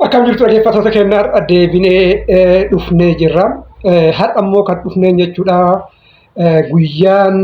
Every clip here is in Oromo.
Akkam jirtu dhaggeeffattoota keenya, har'a deebinee dhufnee jirra. Har'a immoo kan dhufneen jechuudha guyyaan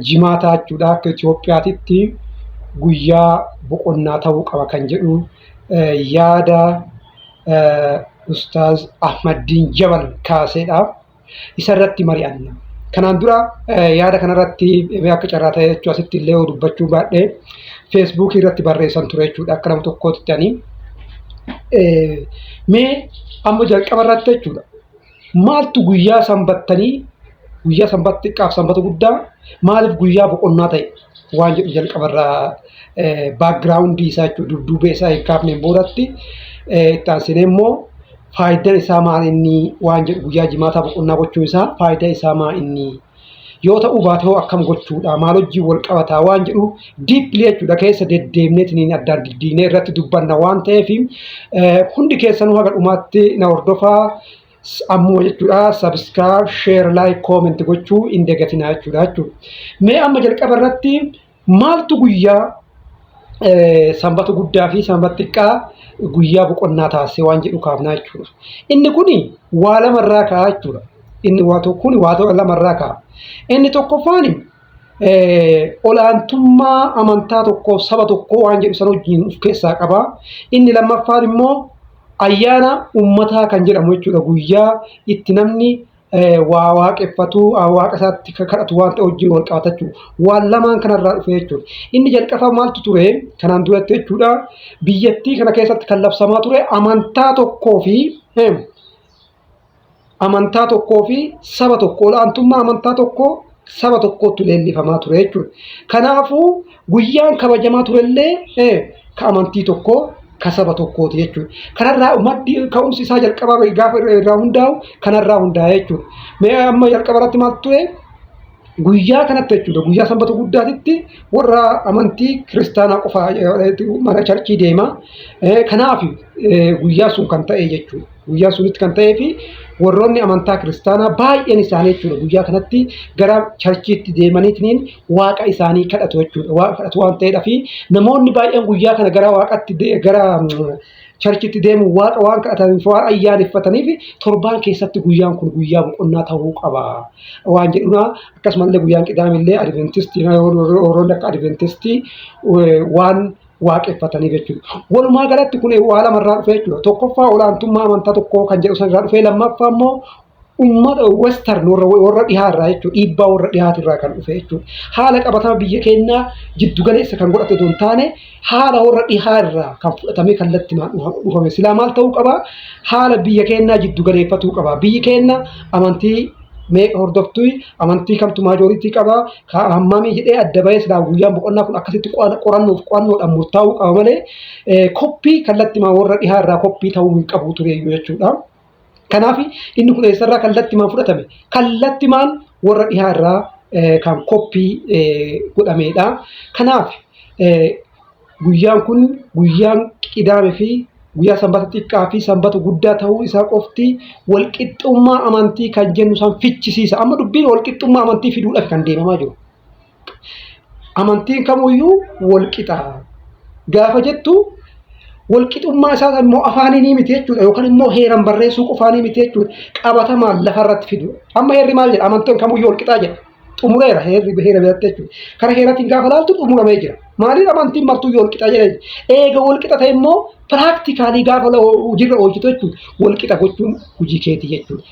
jimaataa jechuudha akka Itoophiyaatitti guyyaa boqonnaa ta'uu qaba kan jedhu yaada Ustaaz Ahmaddiin Jabal kaaseedha. Isa irratti mari'anna. Kanaan dura yaada kanarratti akka carraa ta'e jechuudha asitti illee yoo dubbachuu baadhee feesbuukii irratti barreessan ture jechuudha akka nama tokkootti ani. Mee amma jalqaba irratti jechuudha maaltu guyyaa sanbattanii, guyyaa sanbata xiqqaaf sanbata guddaa maaliif guyyaa boqonnaa ta'e waan jedhu jalqaba irraa baakgiraawundii isaa jechuudha dudduubee isaa hiikkaafneen boodatti itti aansinee immoo faayidaan isaa maal inni waan jedhu, guyyaa jimaataa boqonnaa gochuun isaa faayidaa isaa maal inni, yoo ta'uu baate hoo akkam gochuudha, maal wajjin wal qabataa waan jedhu deeply jechuudha keessa deddeemneetiin addaan diddiinee irratti dubbanna waan ta'eef hundi keessanuu haga dhumaatti na hordofaa. Ammoo jechuudha subscribe, share, like, comment gochuu hin dagatinaa jechuudha. Mee amma jalqaba irratti maaltu guyyaa sanbata guddaa fi sanbata xiqqaa guyyaa boqonnaa taasise waan jedhu kaafnaa jechuudha. Inni kun waa lamarraa ka'a jechuudha. Inni waa tokko kun waa lamarraa ka'a. Inni tokkoffaan olaantummaa amantaa tokkoo saba tokkoo waan jedhu san wajjin of keessaa qaba. Inni lammaffaan immoo ayyaana uummataa kan jedhamu jechuudha. Guyyaa itti namni waa waaqeffatu, waaqa isaatti kadhatu waan ta'e wajjin wal qabata jechuudha. Waan lamaan kanarraa dhufe jechuudha. Inni jalqabaa maaltu ture kanaan duratti jechuudha. Biyyattii kana keessatti kan labsamaa ture amantaa tokkoo fi saba tokko, olaantummaa amantaa tokkoo saba tokkootti leellifamaa ture jechuudha. Kanaafuu guyyaan kabajamaa turellee ka amantii tokkoo ka saba tokkooti jechuudha. Kanarraa maddi ka'umsi isaa jalqabaa gaafa irraa hundaa'u kanarraa hundaa'e jechuudha. Mee amma jalqaba irratti maaltu ture? Guyyaa kanatti jechuudha, guyyaa sanbata guddaatitti warra amantii kiristaanaa qofa mana church deema. Kanaaf guyyaa sun kan ta'e jechuudha. Guyyaa sunitti kan ta'ee fi warroonni amantaa kiristaanaa baay'een isaanii jechuudha guyyaa kanatti gara churchiitti deemaniitiin waaqa isaanii kadhatu jechuudha. Waaqa kadhatu waan ta'eedhaa fi namoonni baay'een guyyaa kana gara waaqatti gara churchiitti deemu waaqa waan kadhataniif, waan ayyaaneffataniif, torbaan keessatti guyyaan kun guyyaa boqonnaa ta'uu qaba waan jedhuna. Akkasumallee guyyaan qidaamillee adventistii, warroonni akka adventistii waan waaqeffataniif jechuudha. Walumaa galatti kun waa lamarraa dhufe jechuudha. Tokkoffaa olaantummaa amantaa tokkoo kan jedhu sanarraa dhufe, lammaffaa immoo uummata western warra dhihaa irraa jechuudha. Dhiibbaa warra dhihaatirraa kan dhufe jechuudha. Haala qabatama biyya keenyaa jiddu galeessa kan godhate otoo hin taane haala warra dhihaa irraa kan fudhatamee kallattimaan dhufame. Silaa maal ta'uu qaba? Haala biyya keenyaa jiddu galeeffatuu qaba. Biyyi keenya amantii meeqa hordoftuu, amantii kamtu majority qaba, hammamii jedhee adda bahee silaa guyyaan boqonnaa kun akkasitti qorannoof qo'annoodhaan murtaa'uu qaba malee copy kallattimaan warra dhihaa irraa copy ta'uu hin qabu ture jechuudha. Kanaaf inni kun eessarraa kallattimaan fudhatame? Kallattimaan warra dhihaa irraa kan copy godhamedha. Kanaaf guyyaan kun guyyaan qidaame fi guyyaa sanbata xiqqaa fi sanbata guddaa ta'uu isaa qofti walqixxummaa amantii kan jennu san fichisiisa. Amma dubbiin walqixxummaa amantii fiduudhaaf kan deemamaa jiru. Amantiin kamuyyuu walqixa. Gaafa jettu walqixummaa isaa immoo afaanii miti jechuudha yookaan immoo heeran barreessuu qofaanii miti jechuudha. Qabatamaan lafarratti fidu. Amma heerri maal jedha? Amantiin kamuyyuu walqixaa jedha. Xumureera heerri heera biratti jechuudha. Kara heeratiin gaafa laaltu xumuramee jira. Maaliif amantiin martuyyuu walqixa jedha? Eega walqixa ta'e immoo practically gaafa hojiirra oolchitu jechuudha. Walqixa gochuun hojii keetii jechuudha.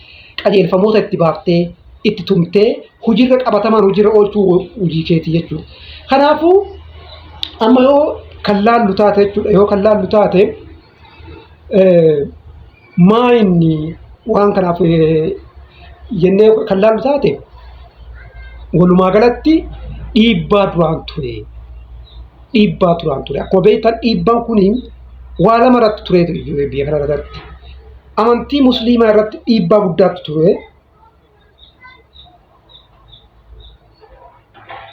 Qajeelfamoota itti baaftee itti tumtee hojiirra qabatamaan hojiirra oolchuu hojii keetii jechuudha. Kanaafuu amma yoo kan laallu taate jechuudha, yoo kan laallu taate, maa inni waan kanaaf jennee kan laallu taate, walumaa galatti dhiibbaa duraan ture. Dhiibbaa duraan ture. Akkuma beektan dhiibbaan kun waa lama irratti ture biyya kana irratti. Amantii musliimaa irratti dhiibbaa guddaatu ture.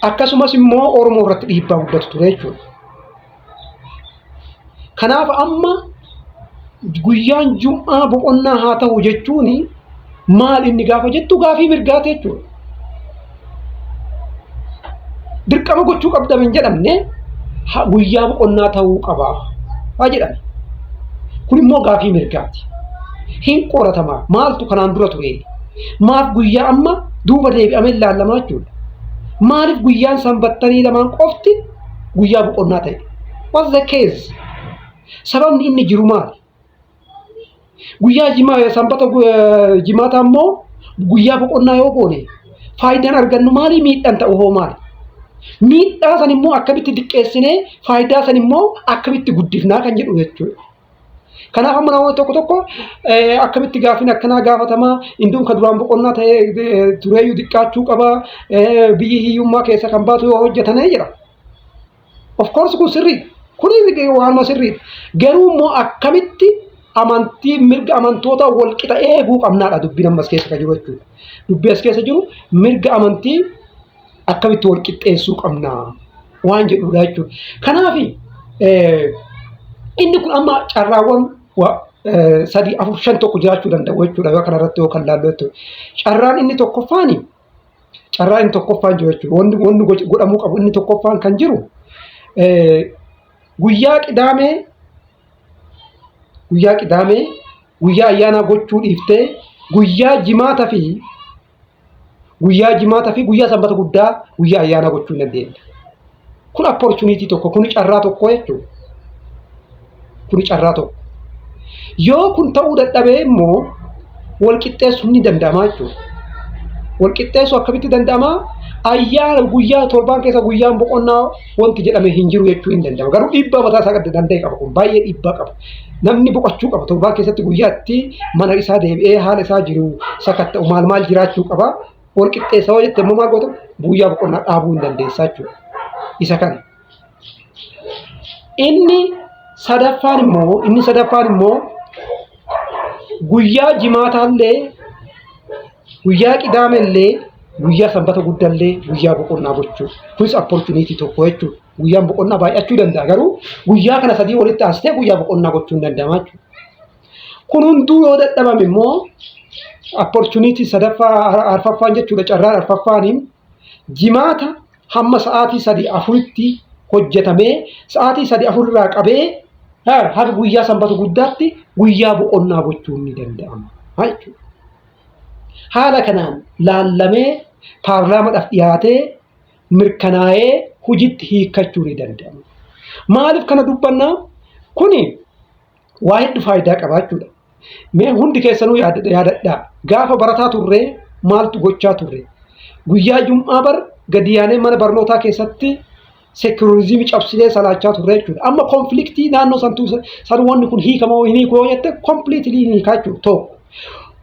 Akkasumas immoo Oromoo irratti dhiibbaa guddatu ture jechuudha. Kanaaf amma guyyaan jum'aa boqonnaa haa ta'u jechuun maal inni gaafa jettu gaafii mirgaati jechuudha. Dirqama gochuu qabda hin jedhamne, guyyaa boqonnaa ta'uu qaba haa jedhame. Kun immoo gaafii mirgaati. Hin qoratamaa. Maaltu kanaan dura ture? Maaf guyyaa amma duuba deebi'amee ilaalamaa jechuudha. Maaliif guyyaan sanbattanii lamaan qofti guyyaa boqonnaa ta'e? What's the case? Sababni inni jiru maali? Guyyaa jimaa sanbata jimaataa immoo guyyaa boqonnaa yoo goone, faayidaan argannu maali? Miidhaan ta'u hoo maali? Miidhaa san immoo akkamitti xiqqeessinee, faayidaa san immoo akkamitti guddifnaa kan jedhu jechuudha. Kanaaf amma namoonni tokko tokko akkamitti gaafiin akkanaa gaafatamaa, induun kan duraan boqonnaa ta'e tureeyyuu xiqqaachuu qaba, biyyi hiyyummaa keessa kan baatu yoo hojjetanii jira. Of course, kun sirriidha. Kunis waanuma sirriidha. Garuu immoo akkamitti amantii, mirga amantoota wal qixa eeguu qabnaadha dubbiin ammas keessa kan jiru jechuudha. Dubbii as keessa jiru mirga amantii akkamitti wal qixxeessuu qabnaa waan jedhudha jechuudha. Kanaaf inni kun amma carraawwan sadii, afur, shan tokko jiraachuu danda'u jechuudha yoo kanarratti yoo kan laallu jechuudha. Carraan inni tokkoffaani, carraan inni tokkoffaan jiru jechuudha. Wanni godhamuu qabu inni tokkoffaan kan jiru guyyaa qidaamee guyyaa ayyaanaa gochuu dhiiftee guyyaa jimaataa fi guyyaa sanbata guddaa guyyaa ayyaanaa gochuu hin dandeenya. Kun opportunity tokko, kun carraa tokko jechuudha. Kun carraa tokko. Yoo kun ta'uu dadhabee immoo wal qixxeessuun ni danda'ama jechuudha. Wal qixxeessuu akkamitti danda'ama? Ayyaana guyyaa torbaan keessa guyyaan boqonnaa wanti jedhame hin jiru jechuu hin danda'ama. Garuu dhiibbaa mataa isaa danda'e qaba, kun baay'ee dhiibbaa qaba. Namni boqochuu qaba. Torbaan keessatti guyyaatti mana isaa deebi'ee haala isaa jiru sakatta'u maal maal jiraachuu qaba. Wal qixxeessa yoo jette immoo maal goota? Guyyaa boqonnaa dhaabuu hin dandeessaa jechuudha. Isa kana. Inni sadaffaan immoo guyyaa jimaataallee, guyyaa qidaamellee, guyyaa sanbata guddaallee guyyaa boqonnaa gochuu. Kunis opportunity tokko jechuudha. Guyyaan boqonnaa baay'achuu danda'a, garuu guyyaa kana sadii walitti aansitee guyyaa boqonnaa gochuu hin danda'ama jechuudha. Kun hunduu yoo dadhabame immoo opportunity sadaffaa, arfaffaan jechuudha, carraan arfaffaaniin jimaata hamma sa'aatii sadii afuritti hojjetamee, sa'aatii sadii afurraa qabee haga guyyaa sanbata guddaatti guyyaa boqonnaa gochuun ni danda'ama jechuudha. Haala kanaan laallamee, paarlaamaadhaaf dhiyaatee, mirkanaa'ee hojiitti hiikkachuu ni danda'ama. Maaliif kana dubbannaa? Kuni waa hedduu faayidaa qaba jechuudha. Mee hundi keessanuu yaadadhaa. Gaafa barataa turree maaltu gochaa turre? Guyyaa jum'aa bar gadi yaanee mana barnootaa keessatti secularism cabsinee salaachaa turre jechuudha. Amma conflict naannoo santuu san wanni kun hiikamoo hin hiikoo jette, completely hin hiikaa jechuudha tokko.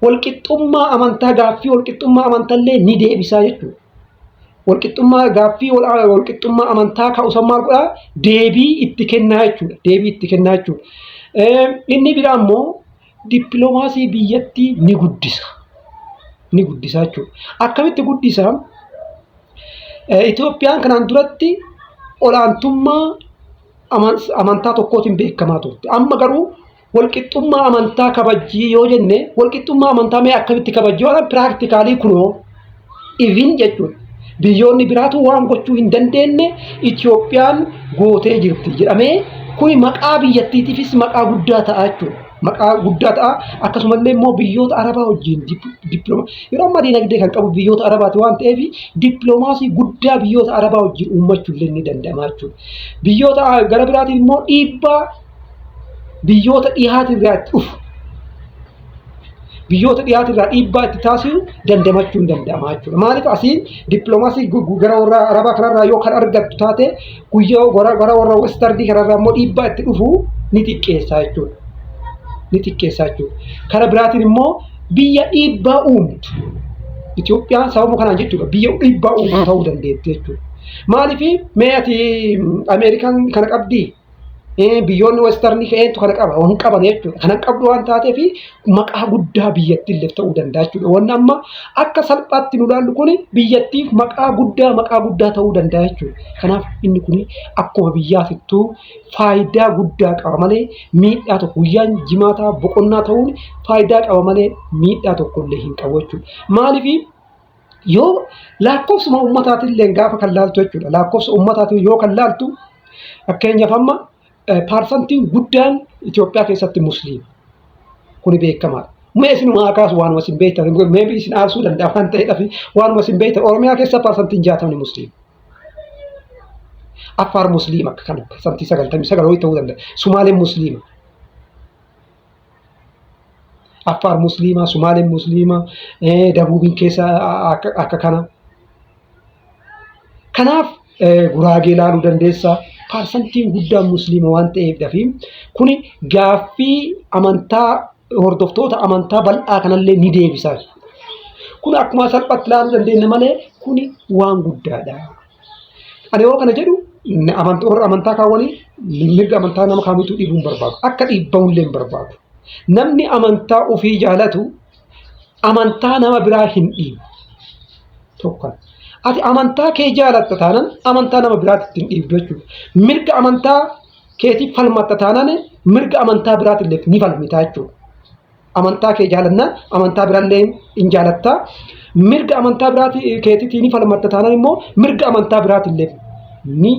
Walqixxummaa amantaa, gaaffii walqixxummaa amantaallee ni deebisaa jechuudha. Walqixxummaa, gaaffii walqixxummaa amantaa ka'u san maal godhaa? Deebii itti kennaa jechuudha. Deebii itti kennaa jechuudha. Inni biraa immoo dippiloomaasii biyyattii ni guddisa. Ni guddisa jechuudha. Akkamitti guddisa? Itoophiyaan kanaan duratti olaantummaa amantaa tokkootiin beekamaa turte. Amma garuu walqixxummaa amantaa kabajjii yoo jenne, walqixxummaa amantaa mee akkamitti kabajjii waan practically kunoo even jechuudha. Biyyoonni biraatu waan gochuu hin dandeenye Itoophiyaan gootee jirti jedhamee, kuni maqaa biyyattiitiifis maqaa guddaa ta'a jechuudha. Maqaa guddaa ta'a. Akkasumallee immoo biyyoota Arabaa wajjin dippiloomaa yeroo ammaa dinagdee kan qabu biyyoota Arabaati waan ta'eef, dippiloomaasii guddaa biyyoota Arabaa wajjin uummachuu illee ni danda'ama jechuudha. Biyyoota gara biraatiin immoo dhiibbaa biyyoota dhihaatirraa itti dhufu, biyyoota dhihaatirraa dhiibbaa itti taasisu dandamachuu hin danda'ama jechuudha. Maaliif, asiin dippiloomaasii gara warra Arabaa kanarraa yoo kan argattu taate, guyyaa gara warra western kanarraa immoo dhiibbaa itti dhufu ni xiqqeessa jechuudha. Ni xiqqeessa jechuudha. Kara biraatiin immoo biyya dhiibbaa uumtu. Itoophiyaan sababa kanaan jechuudha biyya dhiibbaa uumtu ta'uu dandeetti jechuudha. Maaliif, mee ati Ameerikaan kana qabdii? Biyyoonni western ka'eentu kana qaba, waan qaban jechuudha. Kana qabdu waan taateef maqaa guddaa biyyattiillee ta'uu danda'a jechuudha. Wanni amma akka salphaatti nu ilaallu kun biyyattiif maqaa guddaa ta'uu danda'a jechuudha. Kanaaf inni kun akkuma biyyaatittuu faayidaa guddaa qaba malee miidhaa tokko, guyyaan jimaataa boqonnaa ta'uun faayidaa qaba malee miidhaa tokko illee hin qabu jechuudha. Maaliif, yoo lakkoofsuma uummataatillee gaafa kan laaltu jechuudha. Lakkoofsa uummataatiin yoo kan laaltu, fakkeenyaaf amma Paarsantiin guddaan Itoophiyaa keessatti Musliima. Kuni beekamaadha. Mee isinuma haa kaasu, waanuma isin beektan, maybe isin aarsuu danda'a waan ta'eedhaaf, waanuma isin beektan, Oromiyaa keessa paarsantiin 60 Musliima. Affaar Musliima, akka kana 99% wayii ta'uu danda'a. Sumaaleen Musliima. Affaar Musliima, Sumaaleen Musliima, Dabuubiin keessa akka kana. Kanaaf Guraagee ilaaluu dandeessa. Paarsantiin guddaan Musliima waan ta'eef, kuni gaaffii amantaa hordoftoota amantaa bal'aa kanallee ni deebisa. Kun akkuma salphaatti ilaaluu dandeenya malee, kuni waan guddaadha. Ani yeroo kana jedhu warra amantaa kaawwanii mirga amantaa nama kamiituu dhiibuu hin barbaadu. Akka dhiibbamullee hin barbaadu. Namni amantaa ofii jaalatu amantaa nama biraa hin dhiibu. Tokko. Ati amantaa kee jaalatta taanaan, amantaa nama biraatti hin dhiibdu jechuudha. Mirga amantaa keetiif falmatta taanaan, mirga amantaa biraatillee ni falmita jechuudha. Amantaa kee jaalannaan, amantaa biraallee hin jaalatta. Mirga amantaa biraati keetiitii ni falmatta taanaan immoo, mirga amantaa biraatillee ni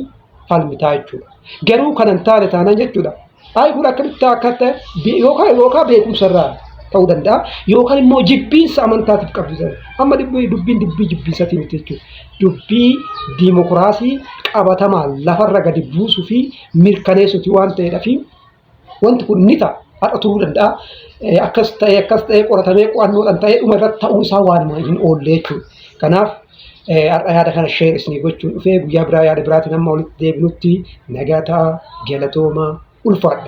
falmitaa jechuudha. Garuu kan hin taane taanaan jechuudha. Ayi, kun akkamitti akka ta'e yookaan beekumsa irraa ta'uu danda'a, yookaan immoo jibbiinsa amantaatiif qabdu. Amma dubbiin dubbii jibbiinsatii miti jechuudha. Dubbii diimokiraasii qabatamaa lafarra gadi buusuu fi mirkaneessuuti waan ta'eedhaaf, wanti kun ni ta'a. Har'a turuu danda'a. Akkas ta'ee, akkas ta'ee, qoratamee, qo'annoodhaan ta'ee, dhuma irratti ta'uun isaa waan hin oolle jechuudha. Kanaaf har'a yaada kana share isinii gochuun dhufee, guyyaa biraa yaada biraatiin amma walitti deebinutti nagaa ta'a, galatoomaa, ulfaadha.